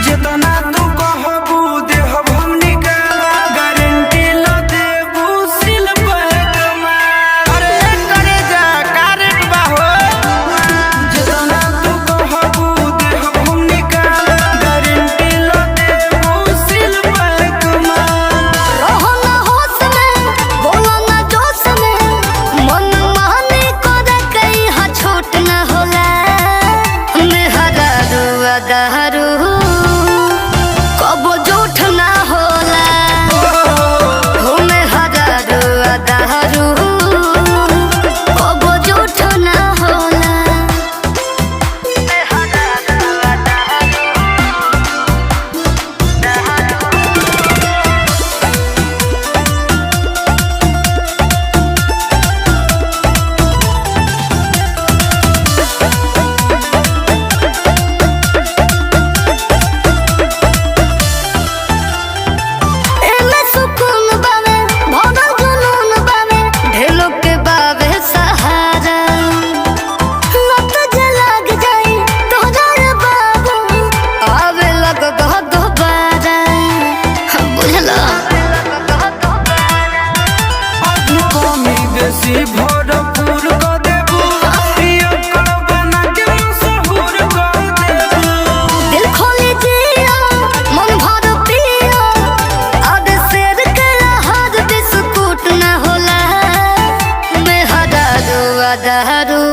जितना तू कहबू देहब हम निकाल, गारंटी ल देबू सील पैक माल। अरे करे जा कारेट बा हो। जितना तू कहबू देहब हम निकाल, गारंटी ल देबू सील पैक माल। रहो ना होश में, बोलो ना जोश में, मन माने करे कहीं हा छोट ना होला। मेहरा रुआ दारू कबो झूठ ना होला। हो मेहरा रुआ दारू कबो झूठ ना होला। मेहरा रुआ दारू। एमे सुकून बावे, भरल जुनून बावे, ढेलो के बावे सहारा। लत जे लाग जाई तोहरा रे बाबू, आवे लगबह दोबारा। बुझला? अभी कमी बेसी भरपूर क देबू, पियक्कड़ बना के मशहूर क देबू। दिल खोली जिया, मन भर पिया, अब शेर के हार बिस्कुट न होला। मेहरा रुआ दारू।